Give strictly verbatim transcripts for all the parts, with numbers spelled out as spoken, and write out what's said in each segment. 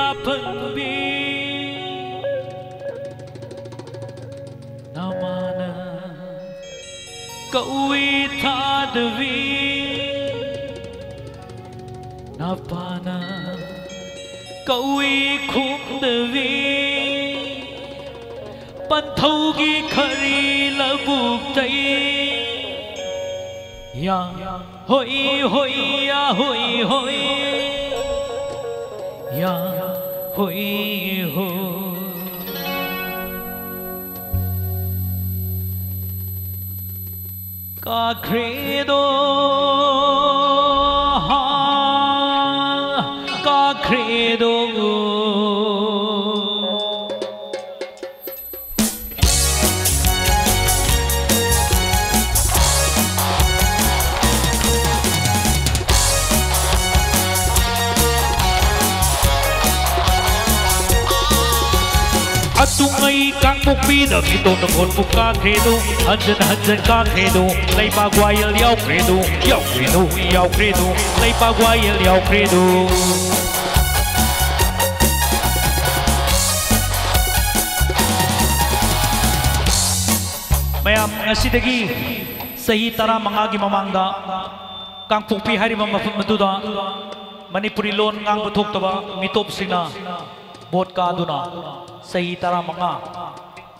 ꯑꯄꯟꯕꯤ ꯅꯃꯥꯅ ꯀꯧꯏ ꯊꯥꯗꯕꯤ, ꯅꯄꯥꯅ ꯀꯧꯏ ꯈꯨꯝꯗꯕꯤ, ꯄꯟꯊꯧꯒꯤ ꯈꯔꯤ ꯂꯧꯕꯨꯛꯇꯩ꯫ ꯌꯥ ꯍꯣꯏ ꯍꯣꯏ ꯌꯥ ꯍꯣꯏ ꯍꯣꯏ, ꯌꯥ ꯍꯣꯏ ꯍꯣꯏ꯫ ꯀꯥꯈ꯭ꯔꯦꯗꯣ, ꯍꯥ, ꯀꯥꯈ꯭ꯔꯦꯗꯣ꯫ ꯑꯇꯨꯡꯉꯩ ꯀꯥꯡꯄꯣꯛꯄꯤꯗ ꯃꯤꯇꯣꯞꯅ ꯚꯣꯠꯄꯨ ꯀꯥꯈ꯭ꯔꯦꯗꯣ, ꯍꯟꯖꯟ ꯍꯟꯖꯟ ꯀꯥꯈ꯭ꯔꯦꯗꯣ, ꯂꯩꯕꯥꯛ ꯋꯥꯌꯦꯜ ꯌꯥꯎꯈ꯭ꯔꯦꯗꯣ, ꯌꯥꯎꯈ꯭ꯔꯦꯗꯣ, ꯌꯥꯎꯈ꯭ꯔꯦꯗꯣ, ꯂꯩꯕꯥꯛ ꯋꯥꯌꯦꯜ ꯌꯥꯎꯈ꯭ꯔꯦꯗꯣ꯫ ꯃꯌꯥꯝ, ꯉꯁꯤꯗꯒꯤ ꯆꯍꯤ ꯇꯔꯥꯃꯉꯥꯒꯤ ꯃꯃꯥꯡꯗ ꯀꯥꯡꯄꯣꯛꯄꯤ ꯍꯥꯏꯔꯤꯕ ꯃꯐꯝ ꯑꯗꯨꯗ ꯃꯅꯤꯄꯨꯔꯤ ꯂꯣꯟ ꯉꯥꯡꯕ ꯊꯣꯛꯇꯕ ꯃꯤꯇꯣꯞꯁꯤꯡꯅ ꯚꯣꯠ ꯀꯥꯗꯨꯅ ꯆꯍꯤ ꯇꯔꯥꯃꯉꯥ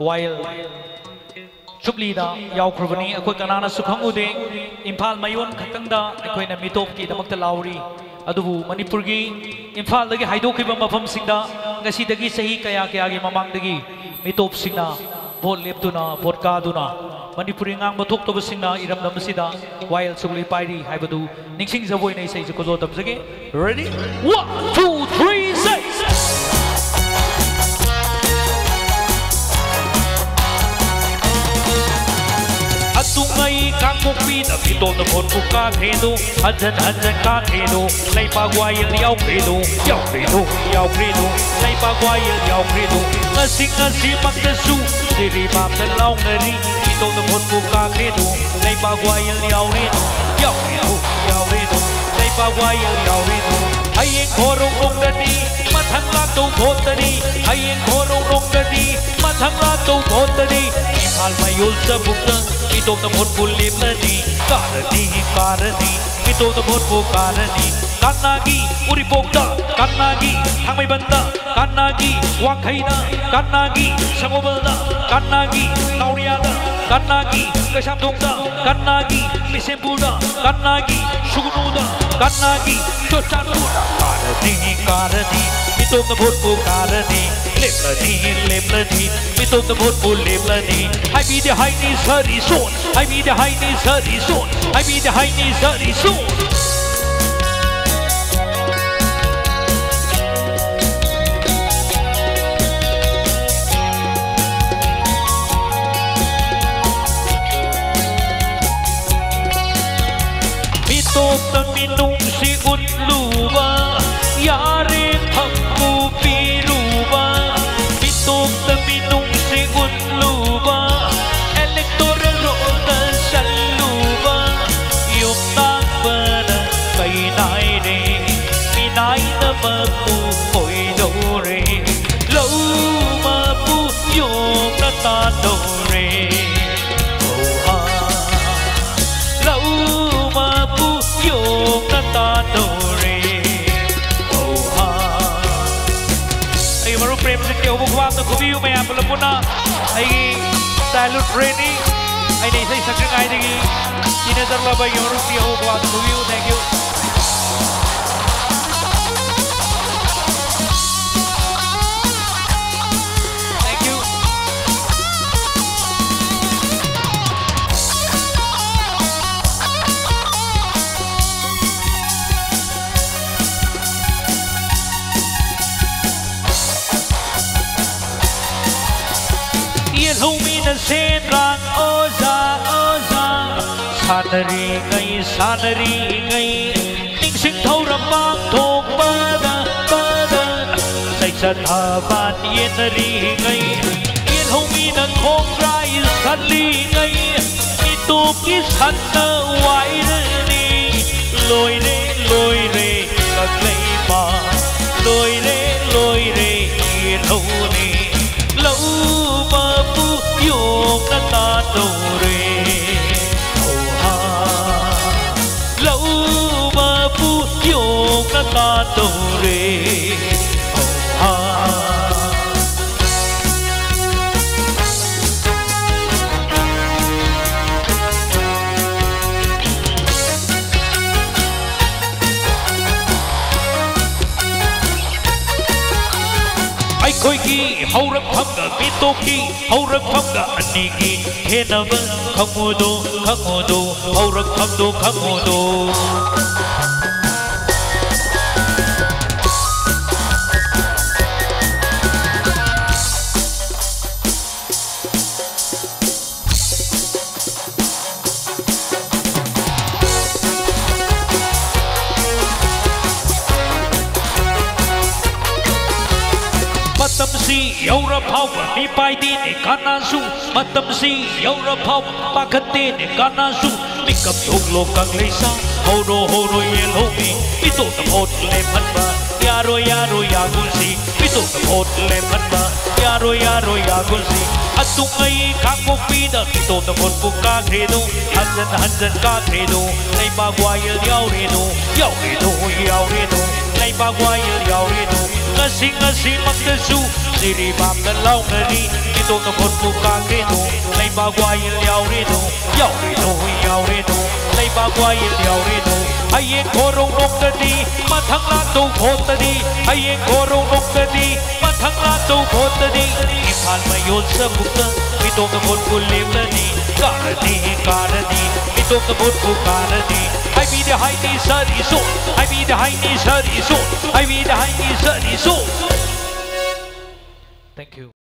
ꯋꯥꯌꯦꯜ ꯖꯨꯕ꯭ꯂꯤꯗ ꯌꯥꯎꯈ꯭ꯔꯕꯅꯤ꯫ ꯑꯩꯈꯣꯏ ꯀꯅꯥꯅꯁꯨ ꯈꯪꯎꯗꯦ꯫ ꯏꯝꯐꯥꯜ ꯃꯌꯣꯟ ꯈꯛꯇꯪꯗ ꯑꯩꯈꯣꯏꯅ ꯃꯤꯇꯣꯞꯀꯤꯗꯃꯛꯇ ꯂꯥꯎꯔꯤ꯫ ꯑꯗꯨꯕꯨ ꯃꯅꯤꯄꯨꯔꯒꯤ ꯏꯝꯐꯥꯜꯗꯒꯤ ꯍꯥꯏꯗꯣꯛꯈꯤꯕ ꯃꯐꯝꯁꯤꯡꯗ ꯉꯁꯤꯗꯒꯤ ꯆꯍꯤ ꯀꯌꯥ ꯀꯌꯥꯒꯤ ꯃꯃꯥꯡꯗꯒꯤ ꯃꯤꯇꯣꯞꯁꯤꯡꯅ ꯚꯣꯠ ꯂꯦꯞꯇꯨꯅ, ꯚꯣꯠ ꯀꯥꯗꯨꯅ ꯃꯅꯤꯄꯨꯔꯤ ꯉꯥꯡꯕ ꯊꯣꯛꯇꯕꯁꯤꯡꯅ ꯏꯔꯝꯗꯝ ꯑꯁꯤꯗ ꯋꯥꯌꯦꯜ ꯆꯨꯞꯂꯤ ꯄꯥꯏꯔꯤ ꯍꯥꯏꯕꯗꯨ ꯅꯤꯡꯁꯤꯡꯖꯕ ꯑꯣꯏꯅ ꯏꯁꯩꯁꯦ ꯈꯨꯗꯣꯜ ꯇꯝꯖꯒꯦ꯫ Ready? One, two, three, say! ꯑꯇꯨꯡꯉꯩ ꯀꯥꯡꯄꯣꯛꯄꯤꯗ ꯃꯤꯇꯣꯞꯅ ꯚꯣꯠꯄꯨ ꯀꯥꯈ꯭ꯔꯦꯗꯣ, ꯍꯟꯖꯟ ꯍꯟꯖꯟ ꯀꯥꯈ꯭ꯔꯦꯗꯣ, ꯂꯩꯕꯥꯛ ꯋꯥꯌꯦꯜ ꯌꯥꯎꯈ꯭ꯔꯦꯗꯣ, ꯌꯥꯎꯈ꯭ꯔꯦꯗꯣ, ꯌꯥꯎꯈ꯭ꯔꯦꯗꯣ, ꯂꯩꯕꯥꯛ ꯋꯥꯌꯦꯜ ꯌꯥꯎꯈ꯭ꯔꯦꯗꯣ꯫ ꯉꯁꯤ ꯉꯁꯤꯃꯛꯇꯁꯨ ꯁꯤꯔꯤꯕꯥꯝꯗ ꯂꯥꯎꯅꯔꯤ, ꯃꯤꯇꯣꯞꯅ ꯚꯣꯠꯄꯨ ꯀꯥꯈ꯭ꯔꯦꯗꯣ, ꯂꯩꯕꯥꯛ ꯋꯥꯌꯦꯜ ꯌꯥꯎꯔꯦꯗꯣ, ꯌꯥꯎꯔꯦꯗꯣ, ꯌꯥꯎꯔꯦꯗꯣ, ꯂꯩꯕꯥꯛ ꯋꯥꯌꯦꯜ ꯌꯥꯎꯔꯦꯗꯣ꯫ ꯍꯌꯦꯡ ꯈꯣꯔꯣꯡꯂꯣꯝꯗꯗꯤ ꯃꯊꯪ ꯂꯥꯛ ꯇꯧ ꯚꯣꯠꯇꯅꯤ, ꯍꯌꯦꯡ ꯈꯣꯔꯧꯅꯣꯡꯗꯅꯤ, ꯃꯊꯪ ꯂꯥꯟ ꯇꯧ ꯚꯣꯠꯇꯅꯤ꯫ ꯏꯝꯐꯥꯜ ꯃꯌꯣꯜ ꯆꯕꯨꯛꯇ ꯃꯤꯇꯣꯞꯅ ꯚꯣꯠꯄꯨ ꯂꯦꯞꯂꯅꯤ꯫ ꯀꯥꯔꯅꯤ, ꯀꯥꯔꯅꯤ, ꯃꯤꯇꯣꯞꯅ ꯚꯣꯠꯄꯨ ꯀꯥꯔꯅꯤ꯫ ꯀꯥꯟꯅꯥꯒꯤ ꯎꯔꯤꯄꯣꯛꯇ, ꯀꯥꯟꯅꯥꯒꯤ ꯊꯥꯡꯃꯩꯕꯟꯗ, ꯀꯥꯟꯅꯥꯒꯤ ꯋꯥꯡꯈꯩꯗ, ꯀꯥꯟꯅꯥꯒꯤ ꯁꯒꯣꯜꯕꯜꯗ, ꯀꯥꯟꯅꯥꯒꯤ ꯅꯥꯎꯔꯤꯌꯥꯗ, ꯀꯥꯟꯅꯥꯒꯤ ꯀꯩꯁꯥꯝꯊꯣꯡꯗ, ꯀꯥꯟꯅꯥꯒꯤ ꯕꯤꯁꯦꯝꯄꯨꯔꯗ, ꯀꯥꯟꯅꯥꯒꯤ ꯁꯨꯒꯅꯨꯗ, ꯀꯥꯟꯅꯥꯒꯤ ꯆꯨꯔꯆꯥꯟꯄꯨꯔꯗ꯫ ꯀꯥꯔꯅꯤ, ꯀꯥꯔꯅꯤ, ꯃꯤꯇꯣꯞꯅ ꯚꯣꯠꯄꯨ ꯀꯥꯔꯅꯤ꯫ ꯂꯦꯞꯂꯅꯤ, ꯂꯦꯞꯂꯅꯤ, ꯃꯤꯇꯣꯞꯅ ꯚꯣꯠꯄꯨ ꯂꯦꯞꯂꯅꯤ꯫ ꯍꯥꯏꯕꯤꯗꯦ ꯍꯥꯏꯅꯤ ꯁꯔꯤꯁꯣꯟ, ꯍꯥꯏꯕꯤꯗꯦ ꯍꯥꯏꯅꯤ ꯁꯔꯤꯁꯣꯟ, ꯍꯥꯏꯕꯤꯗꯦ ꯍꯥꯏꯅꯤ ꯁꯔꯤꯁꯣꯟ꯫ ꯃꯤꯇꯣꯞꯅ ꯃꯤꯅꯨꯡꯁꯤ ꯎꯠꯂꯨꯕ, ꯌꯥꯔꯦ ꯐꯪꯕꯨ ꯄꯤꯔꯨꯕ꯫ ꯃꯤꯇꯣꯞꯅ ꯃꯤꯅꯨꯡꯁꯤ ꯎꯠꯂꯨꯕ, electoral roll ꯗ ꯆꯜꯂꯨꯕ꯫ ꯌꯨꯝꯅꯥꯛꯄꯅ ꯀꯩ ꯅꯥꯏꯔꯦ, ꯃꯤꯅꯥꯏꯅ ꯃꯄꯨ ꯑꯣꯏꯗꯧꯔꯦ꯫ ꯂꯧ ꯃꯄꯨ ꯌꯣꯡꯅ ꯇꯥꯟꯗꯧꯔꯦ꯫ ꯍꯧꯍꯥ꯫ ꯂꯧ ꯃꯄꯨ ꯌꯣꯡꯅ ꯇꯥꯟꯗꯧꯔꯦ꯫ ꯍꯧꯍꯥ꯫ ꯑꯩꯒꯤ ꯃꯔꯨꯞ ꯄ꯭ꯔꯦꯝꯖꯤꯠꯀꯤ ꯑꯍꯧꯕ ꯈꯨꯕꯥꯛꯇ ꯈꯨꯕꯤꯌꯨ ꯃꯌꯥꯝ ꯄꯨꯂꯞ ꯄꯨꯟꯅ꯫ ꯑꯩꯒꯤ childhood friend ꯅꯤ꯫ ꯑꯩꯅ ꯏꯁꯩ ꯁꯛꯇ꯭ꯔꯤꯉꯩꯗꯒꯤ ꯇꯤꯟꯅꯖꯔꯛꯂꯕ ꯑꯩꯒꯤ ꯃꯔꯨꯞꯀꯤ ꯑꯍꯧꯕ ꯈꯨꯕꯥꯛꯇ ꯈꯨꯕꯤꯌꯨ꯫ Thank you. Thank you. ꯌꯦꯜꯍꯧꯃꯤꯅ ꯁꯦꯟꯗ꯭ꯔꯥꯡ ꯑꯣꯖꯥ, ꯑꯣꯖꯥ꯫ ꯁꯥꯟꯅꯔꯤꯉꯩ, ꯁꯥꯟꯅꯔꯤꯉꯩ, ꯅꯤꯡꯁꯤꯡ ꯊꯧꯔꯝ ꯄꯥꯡꯊꯣꯛꯄꯗ, ꯄꯗ꯫ ꯆꯩꯆꯠ ꯊꯕꯥꯟ ꯌꯦꯟꯅꯔꯤꯉꯩ, ꯌꯦꯜꯍꯧꯃꯤꯅ ꯈꯣꯡꯒ꯭ꯔꯥꯏ ꯁꯠꯂꯤꯉꯩ, ꯃꯤꯇꯣꯞꯀꯤ ꯁꯟꯅ ꯋꯥꯏꯔꯅꯤ꯫ ꯂꯣꯏꯔꯦ, ꯂꯣꯏꯔꯦ, ꯀꯪꯂꯩꯄꯥꯛ꯫ ꯂꯣꯏꯔꯦ, ꯂꯣꯏꯔꯦ, ꯇꯧꯅꯤ꯫ ꯂꯧ ꯃꯄꯨ ꯌꯣꯛꯅ ꯇꯥꯗꯧꯔꯦ꯫ ꯍꯧꯍꯥ꯫ ꯂꯧ ꯃꯄꯨ ꯌꯣꯛꯅ ꯇꯥꯗꯧꯔꯦ꯫ ꯍꯧꯍꯥ꯫ ꯑꯩꯈꯣꯏꯒꯤ ꯍꯧꯔꯛꯐꯝꯒ ꯃꯤꯇꯣꯞꯀꯤ ꯍꯧꯔꯛꯐꯝꯒ ꯑꯅꯤꯒꯤ ꯈꯦꯠꯅꯕ ꯈꯪꯉꯨꯗꯣ, ꯈꯪꯉꯨꯗꯣ, ꯍꯧꯔꯛꯐꯝꯗꯣ ꯈꯪꯉꯨꯗꯣ꯫ ꯃꯇꯝꯁꯤ ꯌꯧꯔ ꯐꯥꯎꯕ ꯃꯤꯄꯥꯏꯗꯦꯅꯦ ꯀꯅꯥꯁꯨ꯫ ꯃꯇꯝꯁꯤ ꯌꯧꯔ ꯐꯥꯎꯕ ꯄꯥꯈꯠꯇꯦꯅꯦ ꯀꯅꯥꯁꯨ꯫ ꯃꯤꯀꯞ ꯊꯣꯛꯂꯣ ꯀꯪꯂꯩꯁꯥ, ꯍꯧꯔꯣ ꯍꯧꯔꯣ ꯌꯦꯜꯍꯧꯃꯤ꯫ ꯃꯤꯇꯣꯞꯇ ꯚꯣꯠ ꯂꯦꯞꯍꯟꯕ ꯌꯥꯔꯣꯏ ꯌꯥꯔꯣꯏ ꯌꯥꯒꯨꯟꯁꯤ꯫ ꯃꯤꯇꯣꯞꯇ ꯚꯣꯠ ꯂꯦꯞꯍꯟꯕ ꯌꯥꯔꯣꯏ ꯌꯥꯔꯣꯏ ꯌꯥꯒꯨꯟꯁꯤ꯫ ꯑꯇꯨꯡꯉꯩ ꯈꯥꯡꯄꯣꯛꯄꯤꯗ ꯃꯤꯇꯣꯞꯇ ꯚꯣꯠꯄꯨ ꯀꯥꯈ꯭ꯔꯦꯗꯣ꯫ ꯍꯟꯖꯟ ꯍꯟꯖꯟ ꯀꯥꯈ꯭ꯔꯦꯗꯣ꯫ ꯂꯩꯕꯥꯛ ꯋꯥꯌꯦꯜ ꯌꯥꯎꯔꯦꯗꯣ꯫ ꯌꯥꯎꯔꯦꯗꯣ ꯌꯥꯎꯔꯦꯗꯣ꯫ ꯂꯩꯕꯥꯛ ꯋꯥꯌꯦꯜ ꯌꯥꯎꯔꯦꯗꯣ꯫ ꯉꯁꯤ ꯉꯁꯤꯃꯛꯇꯁꯨ ꯖꯤꯔꯤꯕꯥꯝꯅ ꯂꯥꯎꯅꯔꯤ꯫ ꯃꯤꯇꯣꯞꯇ ꯚꯣꯠꯄꯨ ꯀꯥꯈ꯭ꯔꯦꯗꯣ꯫ ꯂꯩꯕꯥꯛ ꯋꯥꯌꯦꯜ ꯌꯥꯎꯔꯦꯗꯣ꯫ ꯌꯥꯎꯔꯦꯗꯣ ꯌꯥꯎꯔꯦꯗꯣ꯫ ꯂꯩꯕꯥꯛ ꯋꯥꯌꯦꯜ ꯌꯥꯎꯔꯦꯗꯣ꯫ ꯍꯌꯦꯡ ꯈꯣꯔꯣꯡꯅꯣꯛꯇꯗꯤ ꯃꯊꯪ ꯂꯥꯛꯇꯧ ꯚꯣꯠꯇꯗꯤ꯫ ꯍꯌꯦꯡ ꯈꯣꯔꯣꯡꯅꯣꯛꯇꯗꯤ ꯃꯊꯪ ꯂꯥꯛꯇꯧ ꯚꯣꯠꯇꯗꯤ꯫ ꯏꯝꯐꯥꯜ ꯃꯌꯣꯟ ꯁꯕꯨꯛꯇ ꯃꯤꯇꯣꯞꯇ ꯚꯣꯠꯄꯨ ꯂꯦꯞꯂꯅꯤ꯫ ꯀꯥꯔꯅꯤ ꯀꯥꯔꯅꯤ꯫ ꯃꯤꯇꯣꯞꯇ ꯚꯣꯠꯄꯨ ꯀꯥꯔꯅꯤ꯫ ꯍꯥꯏꯕꯤꯗ ꯍꯥꯏꯅꯤ ꯁꯥꯔꯤꯁꯨ꯫ ꯍꯥꯏꯕꯤꯗ ꯍꯥꯏꯅꯤ ꯁꯥꯔꯤꯁꯨ꯫ ꯍꯥꯏꯕꯤꯗ ꯍꯥꯏꯅꯤ ꯁꯥꯔꯤꯁꯨ꯫ Thank you.